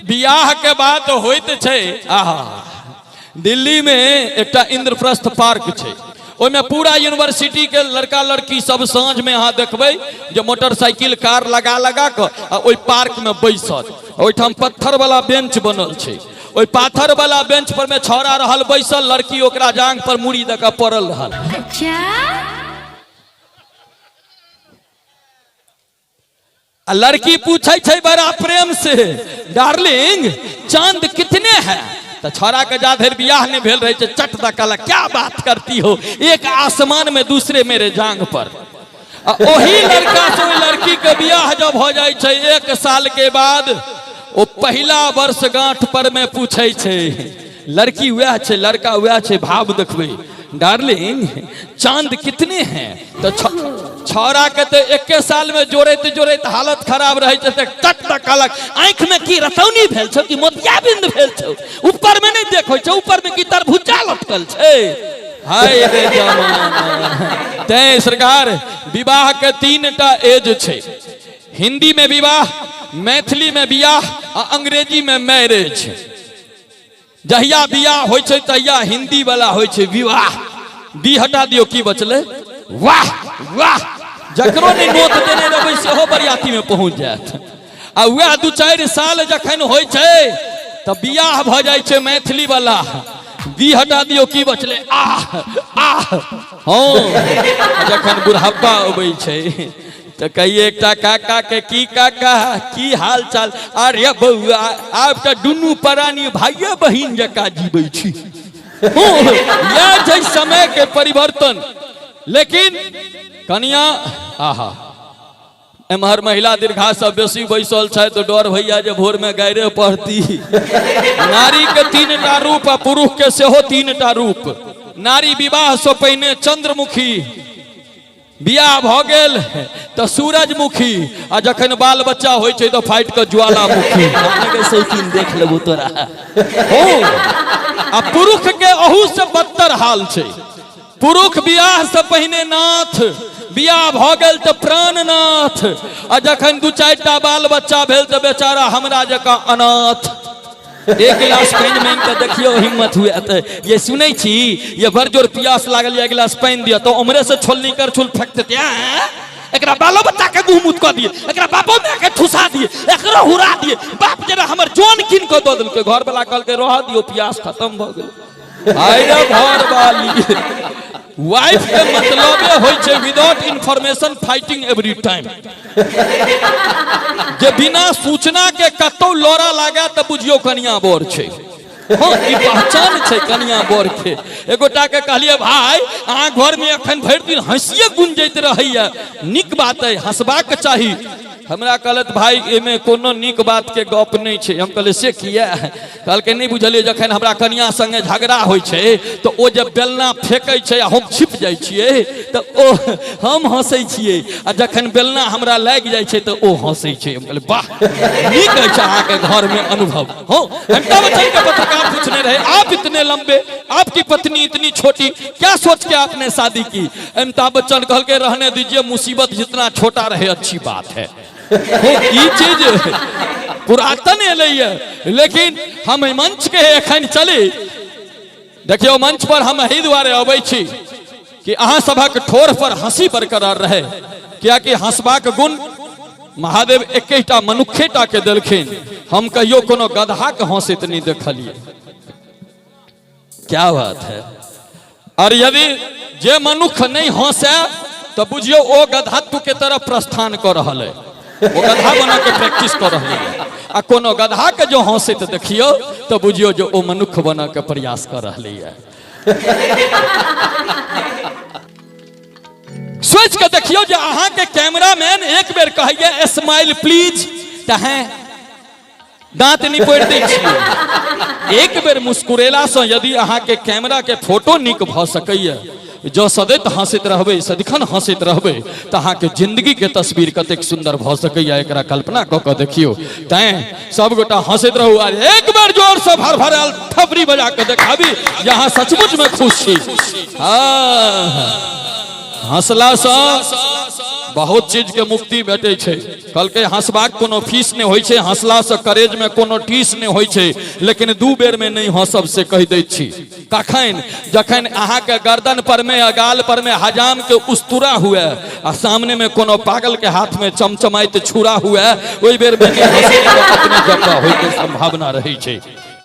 बियाह के बात होइत छै। आहा, दिल्ली में एकटा इंद्रप्रस्थ पार्क छै, ओहिमे पूरा यूनिवर्सिटी के लड़का लड़की सब साँझ में अहाँ देखबै जे मोटरसाइकिल कार लगा लगा कऽ आ ओहि पार्क में बैसत। ओहिठाम पत्थर वाला बेंच बनल छै, ओहि पाथर वाला बेंच पर में छौड़ा रहल बैसल, लड़की ओकरा जांग पर मुड़ी दऽ कऽ पड़ल रहल। अच्छा। आ लड़की पूछे छै बड़ा प्रेम से, डार्लिंग चांद कितने हैं? तो छौड़ा के जा धरि बियाह नहीं भेल रहे छै, चट द कहलक, क्या बात करती हो, एक आसमान में दूसरे मेरे जांग पर। आ ओही लड़का से ओहि लड़की के बियाह जब हो जाए छै, 1 साल के बाद ओ पहिला वर्षगांठ पर में पूछे छै, लड़की वएह छै लड़का वएह छै, भाव देखबै, डार्लिंग चांद कितने हैं? तो छौड़ा के तो एके साल में जोड़ैत जोड़ैत हालत खराब रहे छै, तऽ टट तक कहलक, आँखि में की रतौनी भेल छौ कि मोतियाबिंद भेल छौ, ऊपर में नहीं देखै छौ, ऊपर में की तरभुजा लटकल छै? हाय रे जमाना। तैं सरकार विवाह के 3टा एज छै, हिंदी में विवाह, मैथिली में बियाह आ अंग्रेजी में मैरिज। जहिया बियाह होइ छै तहिया हिंदी वाला होइ छै विवाह, बी हटा दियौ की बचलै, वाह वाह, जकरो नहि नोत देने रहबै सेहो बरियाती में पहुंच जायत। आ वएह 2-4 साल जखन होइ छै तऽ बियाह भऽ जाइ छै मैथिली वाला, बी हटा दियौ की बचलै, आह आह। हँ, जखन बुढ़ापा अबै छै तऽ कहिए एकटा काका के, की काका की हाल चाल? अरे बौआ, आब तऽ दुनू प्राणी भाइये बहिन जकाँ जीबै छी। इएह छै समय के परिवर्तन। लेकिन कनिया आहा, एम्हर महिला दीर्घा सब बेसी बैसल छथि तऽ डर भैया जे भोर में गायरे पड़ती। नारी के 3टा रूप आ पुरुष के सेहो 3टा रूप। नारी विवाह से पहिने चंद्रमुखी, बियाह भऽ गेल तऽ सूरजमुखी, आ जखन बाल बच्चा होइ छै तऽ फाटि कऽ ज्वालामुखी। शौकीन देख लेबो तोरा हो। आ पुरुष के अहू से बदतर हाल छै। पुरुष बियाह से पहिने नाथ, बियाह भऽ गेल तऽ प्राणनाथ, आ जखन 2-4टा बाल बच्चा भेल तऽ बेचारा हमरा जकाँ अनाथ। 1 गिलास पानि मांगि कऽ देखियौ हिम्मत हुए तऽ। ये सुनै छी, ये बड़ जोर प्यास लागल ये, 1 गिलास पानि दिअ, तऽ उम्हरे से छोलनी करछुल फेंक देतै, आँय? एकरा बालो बच्चा के मुंह मुत कऽ दिए, एकरा बापो माय के ठुसा दिए, एकरो हुरा दिए, बाप जेना हमर जोन कीन कऽ दऽ देलकै। घर वाला कहलकै रह दियौ, प्यास खत्म भऽ गेलै। हाय रे घर वाली, वाइफ के मतलबे होइ छै without information fighting every time. जे बिना सूचना के कतौ लड़ा लागे तऽ बुझियौ कनिया बर छै। हँ, ई पहचान छै कनिया बर के। एगोटा के कहलियै, भाई अहाँ घर में अखन भरि दिन हंसिए गुंजैत रहैया, नीक बात है, हंसबाक चाही। हमरा कहलथि, भाई एहिमे कोनो नीक बात के गप नहि छै। हम कहलियै से किया? कहलकै नहि बुझलियै, जखन हमरा कनिया संगे झगड़ा होइ छै तऽ ओ जे बेलना फेकै छै आ हम छिप जाइ छियै तऽ ओ हम हंसै छियै, आ जखन बेलना हमरा लागि जाइ छै तऽ ओ हंसै छै। हम कहलियै वाह, नीक अछि अहाँके घरमे अनुभव। हँ, अमिताभ बच्चन के पत्रकार पूछने रहे, आप इतने लंबे, आपकी पत्नी इतनी छोटी, क्या सोच के आपने शादी की? अमिताभ बच्चन कहलकै रहने दीजिए, मुसीबत जितना छोटा रहे अच्छी बात है। ई चीज पुरातन एलैया, लेकिन हम एहि मंच के एखन चली। देखियौ, मंच पर हम एहि दुआरे अबै छी कि अहाँ सभक ठोर पर हंसी बरकरार रहे, कियाकि हंसबाक गुण महादेव एकेटा मनुखेटा के देलखिन। हम कहियो कोनो गधा के हंसैत नहि देखलियै। क्या बात है। और यदि जे मनुख नहीं हंसे तो बुझियो ओ गधात्व के तरफ प्रस्थान कर रहल है, ओ गधा बना के प्रैक्टिस कर रहल है। आ कोनो गधा के जो हंसे तो देखियो तो बुझियो जो ओ मनुख बना के प्रयास कर रहल है। सोच के देखियो जे अहाँ के कैमरामैन एक बेर कहैया स्माइल प्लीज, तऽ हैं दांत निपोड़ि दै छियै। एक बेर मुस्कुरेलासँ यदि अहाँके कैमराके फोटो नीक भऽ सकैए, जँ सदैत हँसैत रहबै, सदिखन हँसैत रहबै, तऽ अहाँके जिंदगीके तस्वीर कतेक सुन्दर भऽ सकैए, एकरा कल्पना कऽ कऽ देखियौ। तैँ सबगोटा हँसैत रहू आ एक बेर जोरसँ भर भरायल थपड़ी बजा कऽ देखाबी जे अहाँ सचमुचमे खुश छी। हँ, हँसलासँ बहुत चीज के मुक्ति भेटै छै। कहलकै हंसबाक कोनो फीस नहि होइ छै, हंसला से करेज में कोनो टीस नहि होइ छै, लेकिन 2 बेर में नहि हंसब से कहि दै छी। कखन? जखन अहाँके गर्दन पर में आ गाल पर में हजाम के उस्तुरा हुए आ सामने में कोनो पागल के हाथ में चमचमाइत छुरा हुए, ओहि बेर में नहि हंसब, अपने जकाँ होय के संभावना रहै छै।